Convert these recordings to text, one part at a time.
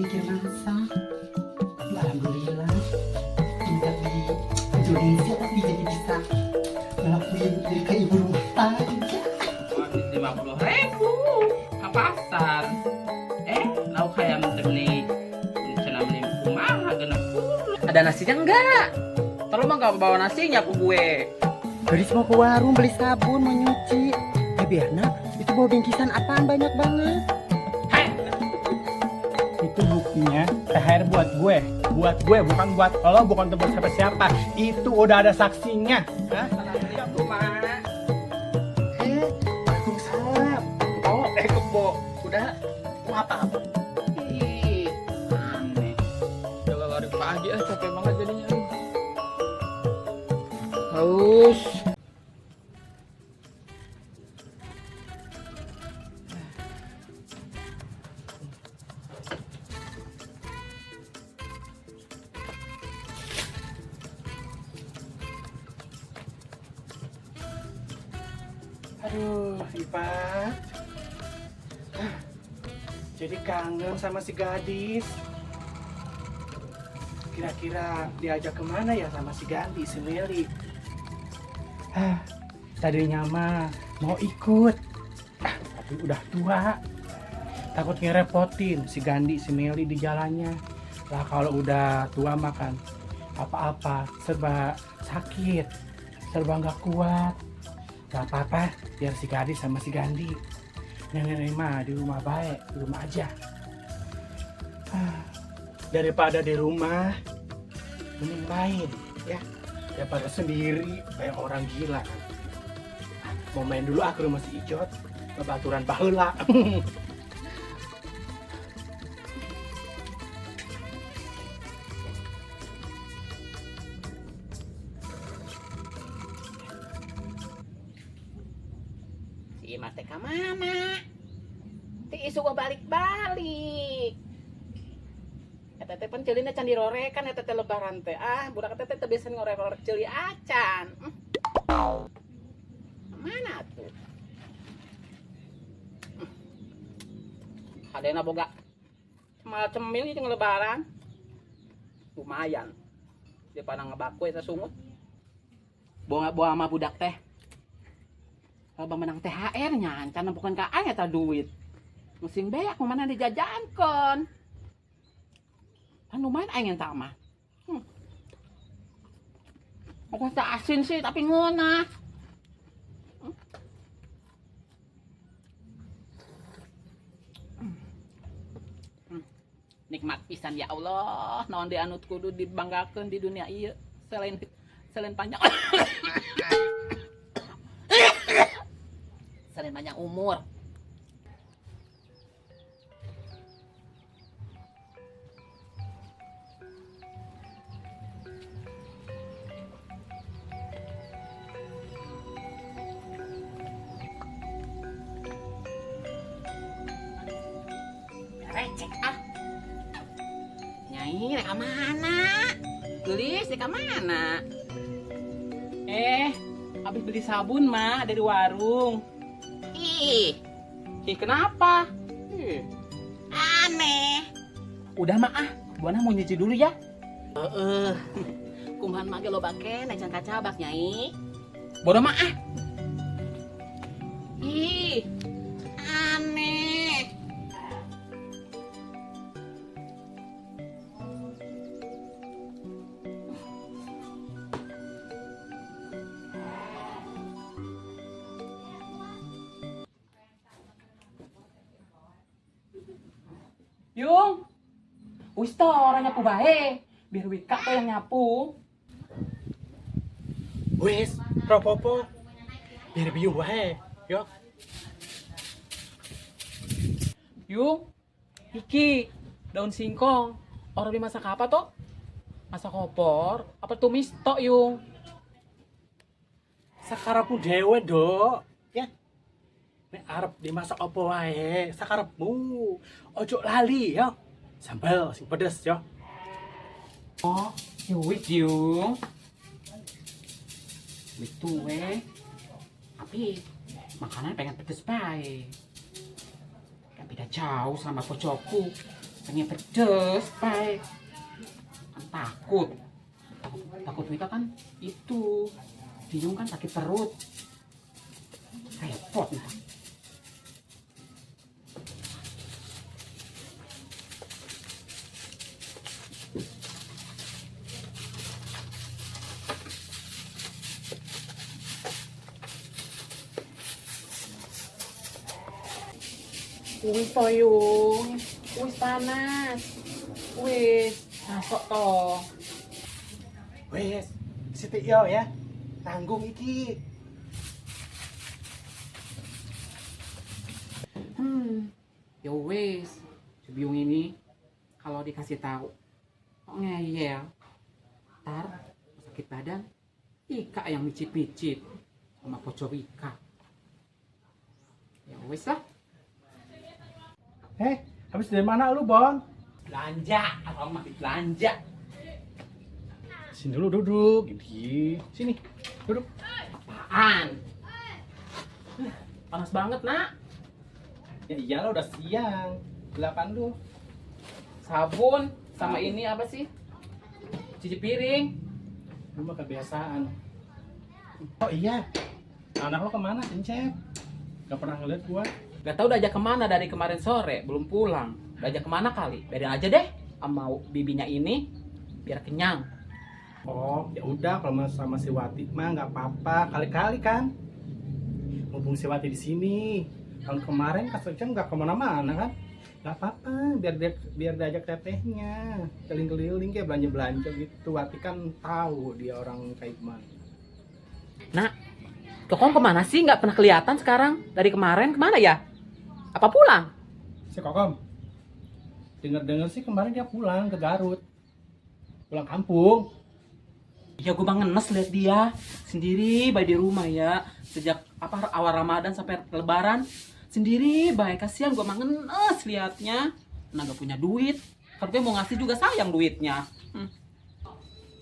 Mikir masak. Tapi alhamdulillah tinggal di Indonesia tapi jadi bisa ngelakuin jadi kayak ibu rumah tangga. Habis 50.000 ke pasar. Lauk ayam beli cenah beli kumaha 60. Ada nasinya enggak? Terus mah enggak bawa nasinya ke gue. Gadis mau ke warung beli sabun, mau nyuci. Berna, itu bawa bingkisan apaan banyak banget. Hei, Itu buktinya THR buat gue. Buat gue, bukan buat lo, bukan untuk siapa-siapa. Itu udah ada saksinya. Hah? Mak. Waalaikumsalam. Oh, kebo. Udah. Mau apa-apa? Ih, aneh. Jalan lari pagi ah, capek banget jadinya. Haus. Aduh, Ipat. Jadi kangen sama si gadis. Kira-kira diajak kemana ya sama si Gandhi, si Meli? Tadinya mah mau ikut. Tapi udah tua. Takut ngerepotin si Gandhi, si Meli di jalannya. Lah kalau udah tua makan apa-apa serba sakit, serba nggak kuat. Gak apa-apa, biar si gadis sama si Gandhi. Nenek mah di rumah baik, di rumah aja. Daripada di rumah, mending main, ya. Daripada sendiri, kayak orang gila kan. Mau main dulu ah ke rumah si Ijot, bebaturan baheula. Si Imas teh ka mana? Ti isu gua balik-balik. Eta teh pan ceulina can dirorekan eta teh lebaran teh. Ah, budak teh teu biasa ngorek-ngorek ceuli acan. Mana tuh? Hadena boga cemal cemil jeung lebaran. Lumayan. Dia pandang ngebaku eta sungut. Boa-boa sama budak teh. Kalau menang THR nya, can bukan ka aing eta duit. Musim beak mana dijajankeun. Kan lumayan aing eta mah. Aku tak asin sih tapi ngeunah. Nikmat pisan ya Allah, naon di anu kudu dibanggakeun di dunia ieu selain panjang. Selain panjang umur. Recek ah. Nyai rek ka mana? Gelis rek ka mana? Habis beli sabun mah dari warung. Ih. Ih, kenapa? Ih. Aneh. Udah mah ah, Buana mau nyuci dulu ya. Heeh. Kumahan mah ge loba keneh can kacabak Nyai. Bodoh mah ah. Ih. Aneh. Yung, wis to orang nyapu bae, biar Wika tuh yang nyapu. Wis, ropopo. Biar biung wae, yo. Yung, iki daun singkong. Orang dimasak apa toh? Masak opor, apa tumis tok yung? Sakarepmu dhewe, Dok. Ya. Nek arep dimasak apa wae, sakarepmu. Ojo lali yo. Sambel sing pedes yo. Oh, ya wis yung. Wis tuwe. Tapi makanan pengen pedes bae. Gak beda jauh sama bojoku. Pengen pedes, Pai. Kan takut. Takut Wika kan itu. Bingung kan sakit perut. Repot nah. Wis to yung, wis panas. Wis, masuk to. Wes, si Tio ya. Tanggung iki. Ya wis, si Biung ini kalau dikasih tahu kok ngeyel. Ntar sakit badan, Ika yang micit-micit sama pojok Ika. Ya wis lah. Habis dari mana lu, Bon? Belanja, abang mah belanja. Sini dulu duduk, gini. Sini, duduk. Apaan? Panas banget, Nak. Ya iyalah udah siang. 8 lu. Sabun sama ini apa sih? Cuci piring. Lu mah kebiasaan. Oh iya, anak lo kemana, Encep? Gak pernah ngeliat gua. Gak tau udah ajak kemana dari kemarin sore, belum pulang. Udah ajak kemana kali? Biarin aja deh sama bibinya ini biar kenyang. Oh, ya udah kalau sama si Wati mah nggak apa-apa, kali-kali kan. Mumpung si Wati di sini. Tahun kemarin Kak Encep nggak kemana-mana kan? Nggak apa-apa, biar diajak tetehnya keliling-keliling kayak belanja-belanja gitu. Wati kan tahu dia orang kayak gimana. Nak, Kokom kemana sih? Nggak pernah kelihatan sekarang. Dari kemarin kemana ya? Apa pulang? Si Kokom, dengar-dengar sih kemarin dia pulang ke Garut, pulang kampung. Ya gue banget ngenes liat dia sendiri baik di rumah ya. Sejak apa awal Ramadan sampai Lebaran sendiri baik, kasihan gue mah ngenes liatnya. Nah gak punya duit, kalau gue mau ngasih juga sayang duitnya.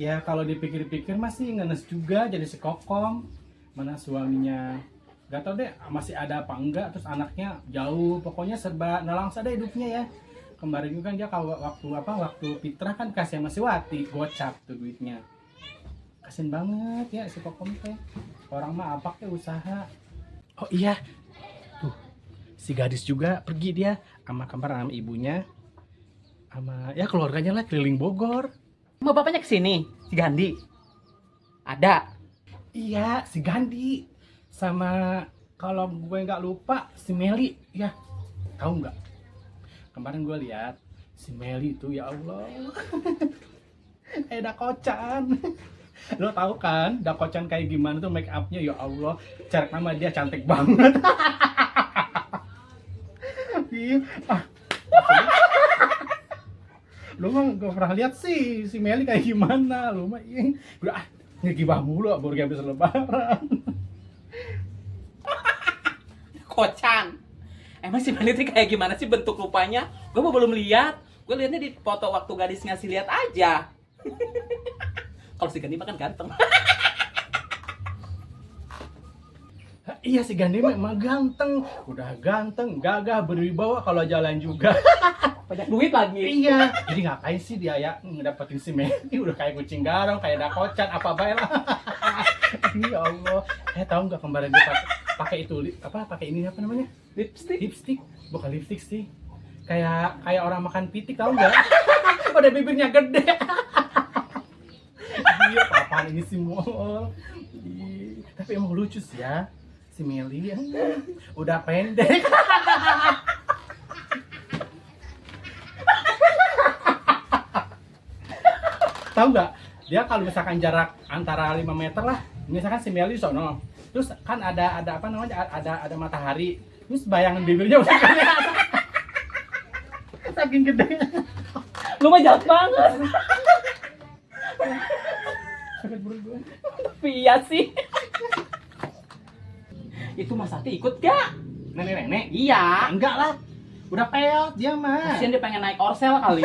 Ya kalau dipikir-pikir masih ngenes juga jadi si Kokom. Mana suaminya gak tau deh masih ada apa enggak, terus anaknya jauh, pokoknya serba nelangsa deh hidupnya ya. Kemarin juga kan dia kalau waktu fitrah kan kasih sama si Wati, gocap tuh duitnya. Kasian banget ya si Kokom teh. Orang mah apa ke usaha. Oh iya, tuh si gadis juga pergi dia sama kemarin sama ibunya, sama ya keluarganya lah keliling Bogor. Mau bapaknya kesini, si Gandhi. Ada. Iya, si Gandhi sama kalau gue nggak lupa si Meli ya, tahu nggak? Kemarin gue lihat si Meli itu ya Allah, dakocan. Lo tahu kan dakocan kayak gimana tuh make upnya, ya Allah, cari nama dia cantik banget. Iya, ah. Lo mah gak pernah lihat sih si Meli kayak gimana, lo mah iya. Udah ah, ngegibah mulu baru habis lebaran. Kocan. Emang si Meli itu kayak gimana sih bentuk rupanya? Gue belum lihat. Gue liatnya di foto waktu gadis ngasih lihat aja. Kalau si Gandhi mah kan ganteng. Iya si Gandhi memang ganteng, udah ganteng, gagah, berwibawa kalau jalan juga. Banyak duit lagi. Iya, jadi ngapain sih dia ya ngedapetin si Meli udah kayak kucing garong, kayak dakocan apa bae lah. Ya Allah, tahu nggak kemarin dia pakai itu apa, pakai ini apa namanya? Lipstick. Lipstick, bukan lipstick sih. Kayak orang makan pitik tahu nggak? Udah bibirnya gede. Iya, apaan ini sih mall. Tapi emang lucu sih ya si Meli, udah pendek. Tahu nggak? Dia kalau misalkan jarak antara 5 meter lah, misalkan si Meli sono, terus kan ada apa namanya? Ada matahari, terus bayangan bibirnya udah kelihatan. Saking gede. Lu mah jahat banget. Sakit perut gue. Tapi iya sih. Itu Mas Ati ikut gak? Nenek-nenek? Iya. Enggak lah. Udah peot dia mah. Kasian dia pengen naik orsel kali.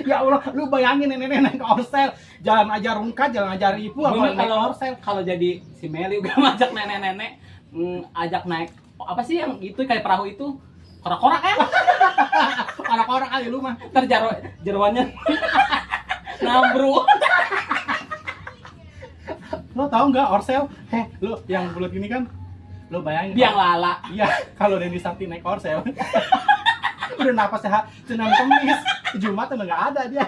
Ya Allah, lu bayangin nenek-nenek naik orsel. Jalan aja rungkat, jalan aja ribu, apa naik orsel. Kalau jadi si Meli udah ngajak nenek-nenek, ajak naik apa sih yang itu kayak perahu itu? Korak-korak ya. Korak-korak kali lu mah. Ntar jaro jeroannya nambru. Lo tau nggak Orsel? Heh, lo yang bulat gini kan? Lo bayangin. Biang lala. Iya, kalau Denny Sakti naik Orsel. Udah napas sehat, Senin Kemis, Jumat udah nggak ada dia.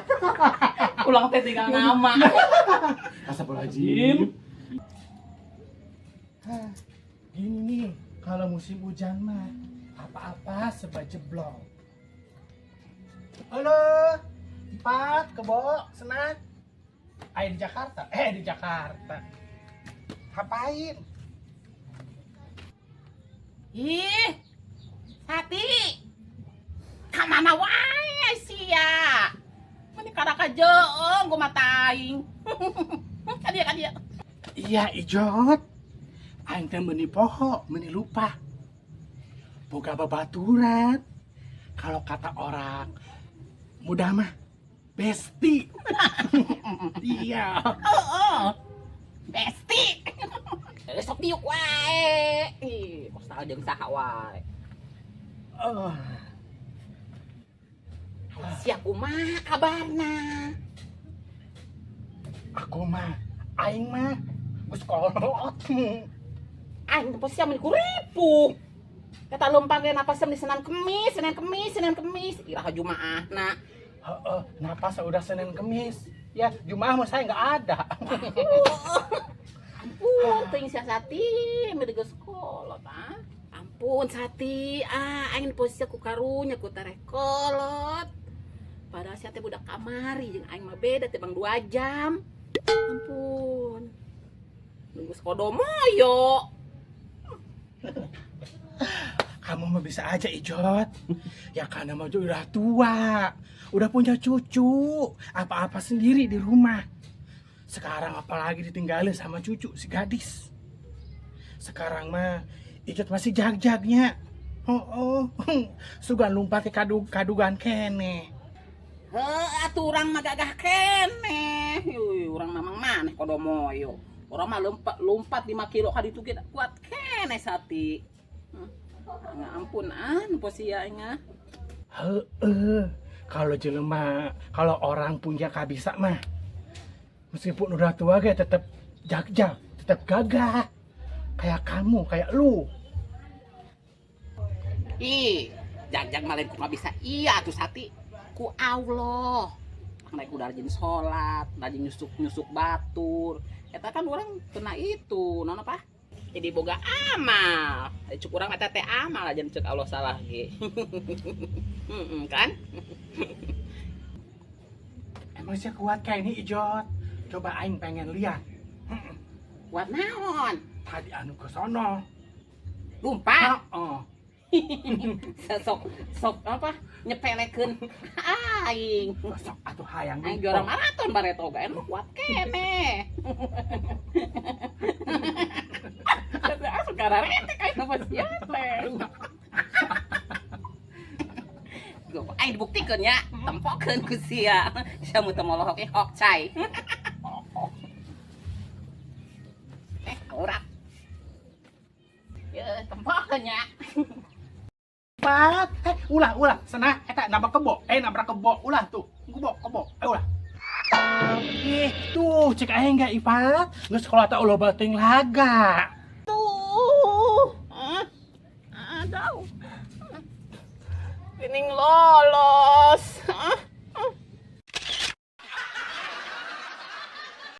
Ulang teh tinggal nama. Astagfirullahaladzim. Hah, gini nih, kalau musim hujan mah apa-apa serba jeblok. Halo, empat, kebo, senang. Ayo di Jakarta, eh di Jakarta. Ngapain? Ih, Sati. Kamana wae sia? Meni karaka jeung gua mata aing. Ka dieu, ka dieu. Iya, Ijot. Aing teh meuni poho, meuni lupa. Boga babaturan. Kalau kata orang muda mah besti. Iya. Heeh. Besti. Eh, sok diuk wae. Ih, kos jeung saha wae. Oh, Sia kumaha kabarna? Aku mah, aing mah geus kolot. Aing teh sia meni kuripu. Kata lempang ge napas di Senin Kemis, Senin Kemis, Senin Kemis. Iraha Jumaahna. Heeh, napas udah Senin Kemis. Ya, Jumat mah saya nggak ada. Ampun, teuing sia Sati, meni geus kolot ah. Ampun Sati, ah aing posisi ku karunya ku tereh kolot. Padahal sia teh budak kamari jeung aing mah beda teh bang 2 jam. Ampun. Nunggu sekodomoyo. Kamu mah bisa aja, Ijot. Ya karena mah udah tua, udah punya cucu, apa-apa sendiri di rumah. Sekarang apalagi ditinggalin sama cucu si gadis. Sekarang mah Ijot masih jag-jagnya. Oh, sugan lumpat ke kadugan keneh. Heuh, atuh urang mah gagah keneh. Yuh, urang mah mang maneh kodomoyo. Urang mah lompat lompat 5 kilo ka ditu ge kuat keneh Sati. Nggak ampun ah, nu sia aing ah. Heeh. Kalau jelema, kalau orang punya kabisa mah, meskipun udah tua ge tetap jag-jag, tetap gagah. Kayak kamu, kayak lu. Ih, jag-jag mah lain ku bisa iya tuh Sati. Ku Allah. Naik udah rajin sholat, rajin nyusuk-nyusuk batur. Eta kan orang kena itu, non apa? Jadi boga amal. Cuk urang eta teh amal aja cek Allah salah ge. Heeh, kan? Emang sih kuat kayak ini Ijot. Coba aing pengen lihat. Kuat naon? Tadi anu ke sono. Lumpat. Heeh. Sok sok apa? Nyepelekeun aing. Sok atuh hayang. Aing juara maraton bareto ga emang kuat keneh. Asup retek aing apa sia teh. Aing dibuktikeun nya, tempokeun ku sia. Sia mun teu molohok ge hok cai. Eh, aurat. Ye, tempokeun nya. Pat, eh, ulah, ulah, sana, eta nabrak kebo, eh nabrak kebo, ulah tuh, kebo, kebo, eh ulah. Ih, tuh, cek aing enggak Ipat, geus sekolah tak ulah bating laga. Tuh. Ah, aduh. Pining lolos.